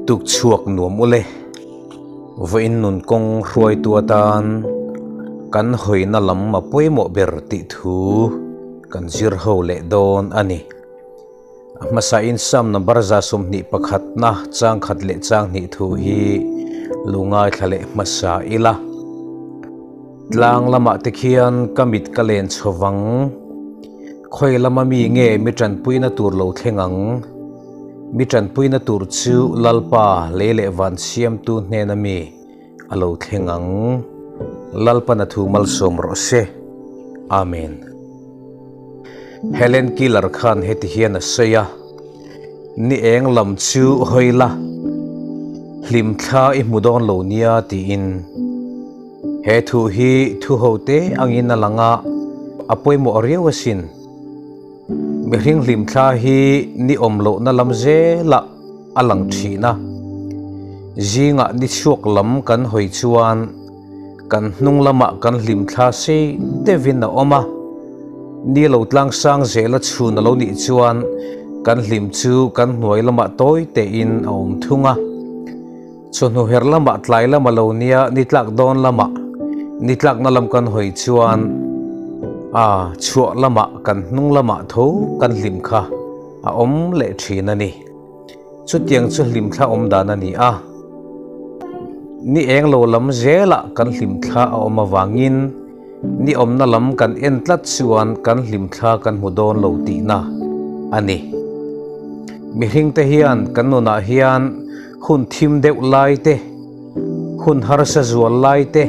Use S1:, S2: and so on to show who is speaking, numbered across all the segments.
S1: Tuk chhuak nuam ule. Vawiin nun kawng hruaitu atan kan hawina lam a pawimawh ber tih thu kan zir ho leh dawn a ni. A hmasain Psalm number 21 na chang khat leh chang hnih thu hi lu ngaithla leh hmasa ila. Tlang lamah te khian ka mit ka len chho vang. Khawi lama mi nge mi tanpuina tur lo thleng ang? Mi tanpuina tur chu Lalpa lei leh van siamtu hnena mi a lo thleng ang. Lalpan a thu malsawm rawh se. Amen. Helen Keller khan heti hian a sawi a, Ni eng lam chu hawi la, hlim thla i hmu dawn lo nia tiin. He thu hi thu ho te angin a lang a, a pawimawh riau asin. Mihring hlim thla hi ni awm lohna lam zelah a lang thin a. Zingah ni chhuak lam kan hawi chuan kan hnung lamah kan hlim thla sei deuhin a awm a. Ni lo tlang sang zela chhun a lo nih chuan kan hlim chu kan hnuai lamah tawi tein a awm thung a. Chawhnu her lamah tlai lam a lo nia, ni tlak dawn lamah ni tlakna lam kan hawi chuan a chhuah lamah kan hnung lamah tho kan hlim kha a awm leh thin a ni. Chutiang chu hlimthla awm dan a ni a, ni eng lo lam zelah kan hlimthla a awm avangin ni awmna lam kan en tlat chuan kan hlimthla kan hmu dawn lo tihna a ni. Mihringte hian kan nunah hian Hun thim deuh lai te, hun harsa zual lai te,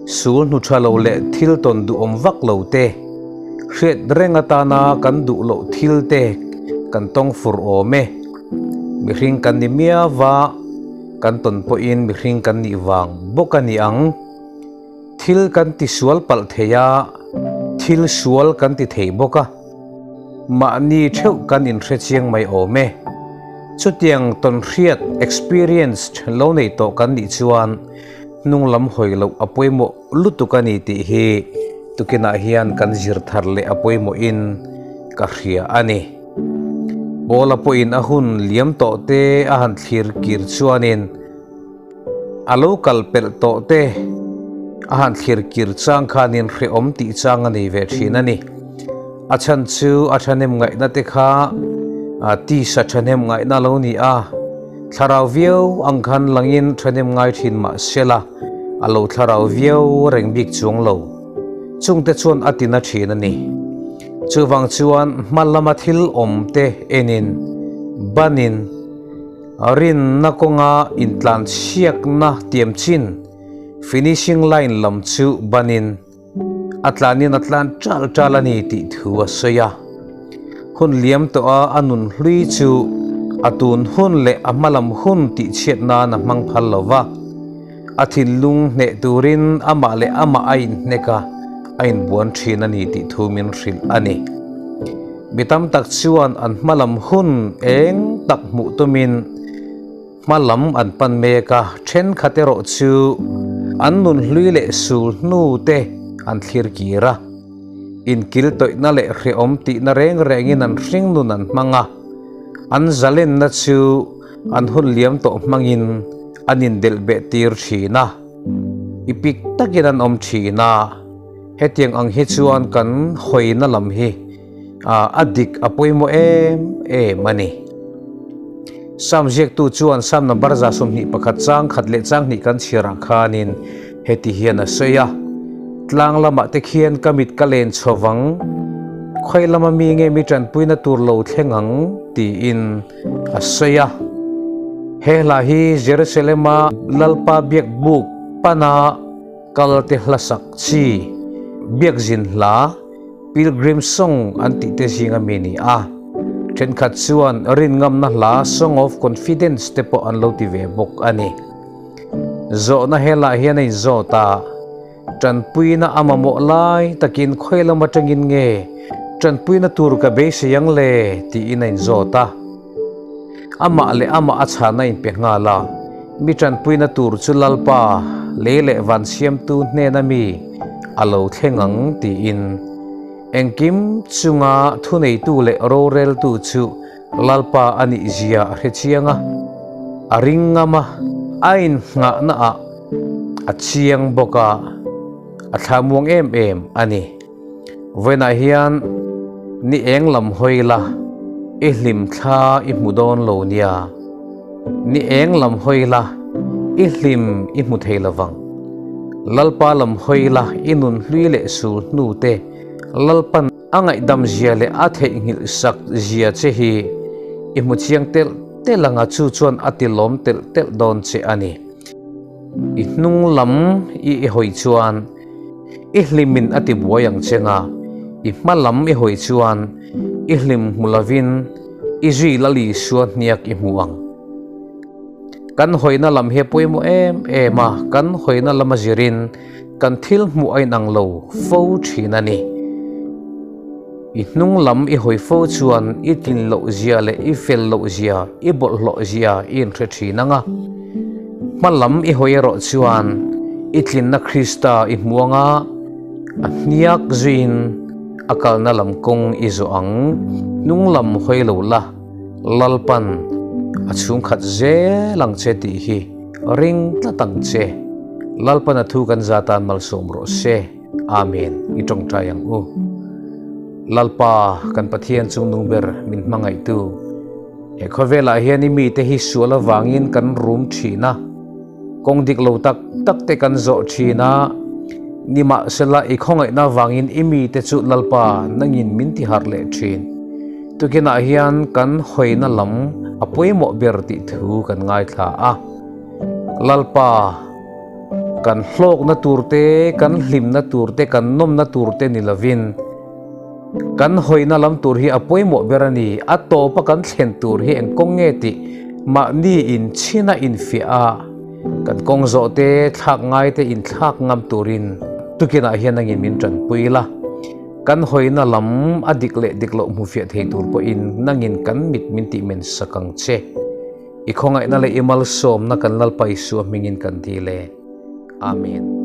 S1: sul hnu tha lo leh thil tawn duhawm vak lo te, hriat reng atana kan duh loh thil te kan tawng fur awm e. Mihring kan ni miau va, kan tawn pawhin mihring kan nih vang bawk a ni ang. Thil kan ti sual palh thei a, thil sual kan ti thei bawk a. Mahni theuh kan inhre chiang mai awm e. Chutiang tawnhriat, experienced, lo nei tawh kan nih chuan hnung lam hawi loh a pawimawh lutuk a ni tih hi tukinah hian kan zir thar leh a pawimawhin ka hria a ni. Paula pawhin a hun liam tawh te a han thlir kir chuanin, A lo kal pelh tawh te a han thlir kir chang khanin hrehawm tih chang a nei ve thin a ni. A chhan chu a thahnem ngaihna te kha tisa thahnem ngaihna lo ni a, thlarau viau ang khan langin thahnem ngai thin mah sela a lo thlarau viau reng bik chuang lo. Chungte chuan a tina thin a ni. Chuvang chuan hma lama thil awm te enin banin, Rinna kawnga intlanchhiakna tiam chin finishing line lam chu banin a tlanin a tlan ṭal ṭal a ni tih thu a sawi a. Hun liam tawha a nun hlui chu a tun hun leh a hmalam hun tihchhiat nan a hmang phal lo va, a thinlung hneh turin amah leh amah a inhnek a, a inbuan ṭhin a ni tih thu min hrilh a ni. Mi tam tak chuan an hmalam hun eng tak hmuh tumin hmalam an pan mek a, thenkhat erawh chu an nun hlui leh sul hnu te an thlir kir a, inkil tawihna leh hrehawm tihna reng rengin an hring nun an hmang a, an zalenna chu an hun liam tawh hmangin an indelh beh tir thin a, ipik takin an awm thin a. Hetiang ang hi chuan kan hawina lam hi a dik a pawimawh em em a ni. Sam ziaktu chuan Sam number 21 chang khat leh chang hnih kan chhiarah khanin heti hian a sawi a, Tlang lamah te khian ka mit ka len chho vang, khawi lama mi nge mi tanpuina tur lo thleng ang tiin a sawi a. He hla hi Jerusalema Lalpa biakbuk pana Kal te hla sak chi, biakzin hla, pilgrim song an tih te zinga mi ni a. Thenkhat chuan rinngamna hla song of confidence te pawh an lo ti ve bawk a ni. Zawhna helah hian a inzawt a, tanpuina a mamawh lai takin khawi lam atangin nge tanpuina tur ka beisei ang le tiin a inzawt a. Amah leh amah a chhan a inpe nghal a, mi tanpuina tur chu Lalpa, lei leh van siamtu hnena mi a lo thleng ang tiin engkim chunga thuneitu leh roreltu chu Lalpa a nih zia a hre chiang a. A ring ngam a, a innghahna ah a chiang bawk a, a thla muang em em a ni. Vawiinah hian ni eng lam hawi la, i hlim thla i hmu dawn lo nia. Ni eng lam hawi la, i hlim i hmu thei lovang. Lalpa lam hawi la, i nun hlui leh sul hnu te Lalpan a ngaihdam zia leh a theihnghilh sak zia che hi i hmu chiang telh telh anga chu chuan a ti lawm telh telh dawn che a ni. I hnung lam i i hawi chuan i hlimin a ti buai ang che nga, i hma lam i hawi chuan i hlim hmu lovin i zui Lal Isua hniak i hmu ang. Kan hawina lam hi a pawimawh em em a, kan hawina lama zirin Kan thil hmuh a inang lo fo thin a ni. I hnung lam i hawi fo chuan i tlin loh zia leh i fel loh zia, i bawlhhlawh zia i inhre thin ang a. Hma lam i hawi erawh chuan i tlinna Krista i hmu ang a, a hniak zuiin a kalna lam kawng i zawh ang. Hnung lam hawi lo la, Lalpan a chhungkhat zel ang che tih hi Ring tlat ang che. Lalpan a thu kan za tan malsawm rawh se. Amen. I tawngtai ang u. Lalpa, kan Pathian chungnung ber min hmangaihtu. He khawvelah hian i mite hi sual avangin kan rum thin a, kawng dik lo tak tak te kan zawh thin a, nimahsela i khawngaihna avangin i mite chu Lalpa nangin min tiharh leh thin. Tukinah hian kan hawina lam a pawimawh ber tih thu kan ngaithla a. Lalpa, kan hlawkna tur te, kan hlimna tur te, kan nawmna tur te ni lovin, kan hawina lam tur hi a pawimawh ber a ni. A tawpa kan thlen tur hi eng kawng nge tih mahni inchhina infiah a, kan kawng zawh te, thlak ngai te inthlak ngam turin tukinah hian nangin min tanpui la. Kan hawina lam a dik leh dik loh hmufiah thei tur pawhin nangin kan mit min tih men sak ang che. I khawngaihna leh i malsawmna kan Lalpa Isua hmingin kan dil e. Amen.